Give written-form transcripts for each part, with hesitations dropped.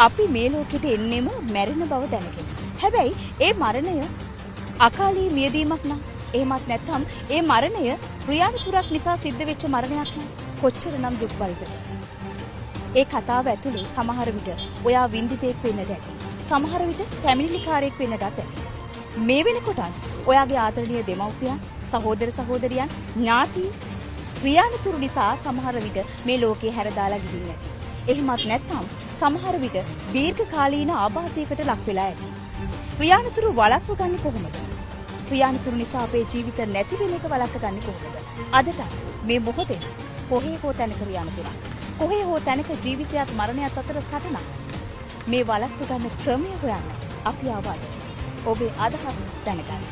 අපි මේ ලෝකෙට එන්නෙම මැරෙන බව දැනගෙන. හැබැයි ඒ මරණය අකාලී මියදීමක් නම්, එහෙමත් නැත්නම් ඒ මරණය ක්‍රියානුතුරක් නිසා සිද්ධ වෙච්ච මරණයක් නම් කොච්චරනම් දුක්බරද? ඒ කතාව ඇතුලේ සමහර විට ඔයා වින්දිතෙක් වෙන්නට ඇති. සමහර විට පැමිණිලිකාරයෙක් වෙන්නටත් ඇති. මේ වෙනකොටත් ඔයාගේ ආදරණීය දෙමව්පියන්, සහෝදර සහෝදරියන්, ඥාති ක්‍රියානුතුරු නිසා සමහර විට මේ ලෝකේ හැරදාලා ගිහින් ඇති. එහෙමත් නැත්නම් සමහර විට දීර්ඝකාලීන ආබාධයකට ලක් වෙලා ඇති. ක්‍රියානුතුරු වළක්ව ගන්නේ කොහොමද? ක්‍රියානුතුරු නිසා අපේ ජීවිත නැති වෙන එක වළක්ව ගන්නේ කොහොමද? අදට මේ මොහොතේ කොහේ හෝ තැනක ක්‍රියානුතුරක්, කොහේ හෝ තැනක ජීවිතයත් මරණයත් අතර සටනක්. මේ වළක්ව ගන්න ක්‍රමය හොයන්න අපි ආවා අද. ඔබේ අදහස් දැනගන්න.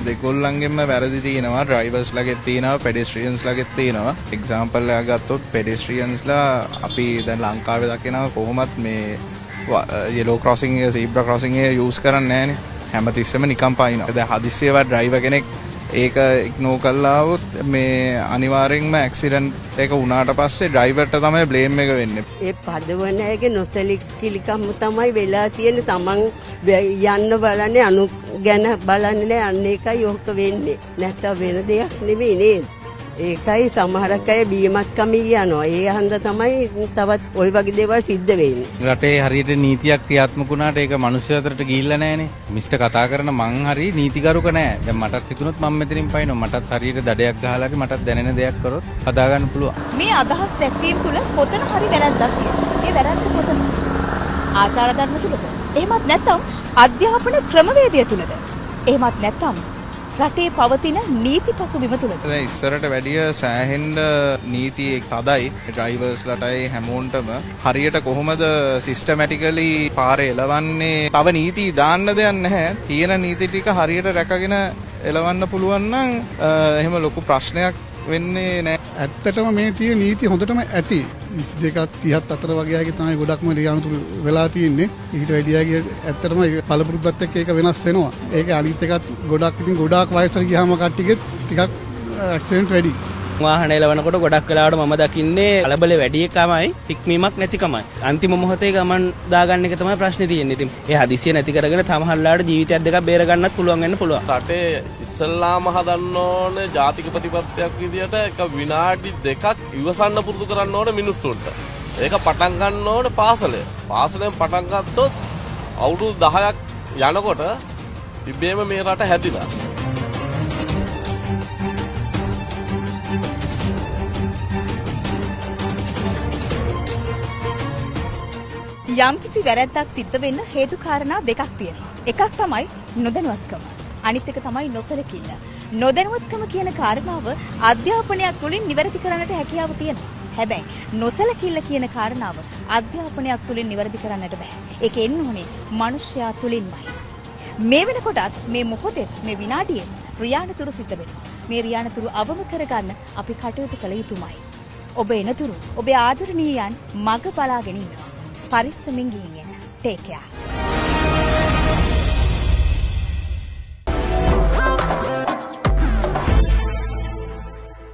දෙගොල්ලන්ගෙන්ම වැරදි තියෙනවා. ඩ්‍රයිවර්ස් ලගෙත් තියෙනවා, පෙඩෙස්ට්‍රියන්ස් ලගෙත් තියෙනවා. එක්සැම්පල් එකක් ගත්තොත් පෙඩෙස්ට්‍රියන්ස්ලා අපි දැන් ලංකාවේ දකිනවා කොහොමත් මේ යෙලෝ ක්‍රොසින් එක, සීබ්‍රා ක්‍රොසින් එක යූස් කරන්නේ නැහනේ. හැමතිස්සෙම නිකන් පයින්නවා. දැන් හදිස්සියවත් ඩ්‍රයිවර් කෙනෙක් ඒක ඉග්නෝර් කරලා ආවොත් මේ අනිවාර්යෙන්ම ඇක්සිඩන්ට් එක වුණාට පස්සේ ඩ්‍රයිවර්ට තමයි බ්ලේම් එක වෙන්නේ. ඒ පදවන අයගේ නොසැලකිලිකම තමයි වෙලා තියෙන්නේ. තමන් යන්න බලන්නේ අනු ගැන බලන්නේ නෑ. අන්න ඒකයි ඔක වෙන්නේ. නැත්තම් වෙන දෙයක් නෙවෙයි නේද? ඒකයි සමහරක් අය බීමත්කම යනවා. ඒ හන්ද තමයි තවත් ওই වගේ දේවල් සිද්ධ වෙන්නේ. රටේ හරියට නීතියක් ක්‍රියාත්මක වුණාට ඒක මිනිස්සු අතරට ගිහිල්ලා නෑනේ. මිස්ටර් කතා කරන මං හරි නීතිගරුක නෑ. දැන් මටත් හිතුනොත් මං මෙතනින් පයින්නවා. මටත් හරියට දඩයක් ගහලා හරි මටත් දැනෙන දෙයක් කරොත් හදාගන්න පුළුවන්. මේ අදහස් දැක්වීම තුළ කොතන හරි වැරද්දක් තියෙනවා. ඒ වැරද්ද කොතනද? ආචාර ධර්ම තුළද? එහෙමත් නැත්නම් අධ්‍යාපන ක්‍රමවේදය තුළද? එහෙමත් නැත්නම් රටේ පවතින නීති පසුබිම තුළද? දැන් ඉස්සරට වැඩිය සෑහෙන්න නීති තදයි. ඩ්‍රයිවර්ස්ලටයි හැමෝන්ටම හරියට කොහොමද සිස්ටමැටිකලි පාරේ එලවන්නේ? තව නීති දාන්න දෙයක් නැහැ. තියෙන නීති ටික හරියට රැකගෙන එලවන්න පුළුවන් නම් එහෙම ලොකු ප්‍රශ්නයක් වෙන්නේ නැහැ. ඇත්තටම මේ තියෙන නීති හොඳටම ඇති. 22ත් 30ත් අතර වගේ අයගේ තමයි ගොඩක්ම රියානුතුරු වෙලා තියෙන්නේ. ඊට වැඩි අයගේ ඇත්තටම ඒ පළපුරුද්දත් එක්ක ඒක වෙනස් වෙනවා. ඒක අනිත් එකත් ගොඩක් ඉතින් ගොඩාක් වයසට ගියාම කට්ටියගෙත් ටිකක් ඇක්සිඩන්ට් වැඩි. වාහන එලවනකොට ගොඩක් වෙලාවට මම දකින්නේ කලබල වැඩි එකමයි, හික්මීමක් නැතිකමයි. අන්තිම මොහොතේ ගමන් දාගන්න එක තමයි ප්‍රශ්නේ තියෙන්නේ. ඉතින් ඒ හදිසිය නැති කරගෙන සමහර වෙලාවට ජීවිතයක් දෙකක් බේර ගන්නත් පුළුවන් වෙන්න පුළුවන්. රටේ ඉස්සල්ලාම හදන්න ඕනේ ජාතික ප්‍රතිපත්තියක් විදියට එක විනාඩි දෙකක් ඉවසන්න පුරුදු කරන්න ඕනේ මිනිස්සුන්ට. ඒක පටන් ගන්න ඕනේ පාසලේ. පාසලෙන් පටන් ගත්තොත් අවුරුදු 10ක් යනකොට ඉබේම මේ රට හැදිලා. යම්කිසි වැරැද්දක් සිද්ධ වෙන්න හේතු කාරණා දෙකක් තියෙනවා. එකක් තමයි නොදැනුවත්කම. අනිත් එක තමයි නොසලකිල්ල. නොදැනුවත්කම කියන කාරණාව අධ්‍යාපනයක් තුළින් නිවැරදි කරන්නට හැකියාව තියෙනවා. හැබැයි නොසලකිල්ල කියන කාරණාව අධ්‍යාපනයක් තුළින් නිවැරදි කරන්නට බෑ. ඒක එන්න ඕනේ මනුෂ්‍යයා තුළින්මයි. මේ වෙනකොටත් මේ මොහොතේත් මේ විනාඩියේත් රියානතුරු සිද්ධ වෙනවා. මේ රියානතුරු අවම කරගන්න අපි කටයුතු කළ යුතුමයි. ඔබ එනතුරු ඔබේ ආදරණීයයන් මග බලාගෙන ඉන්නවා. පරිස්සමින් ගිහින් එන්න. Take care.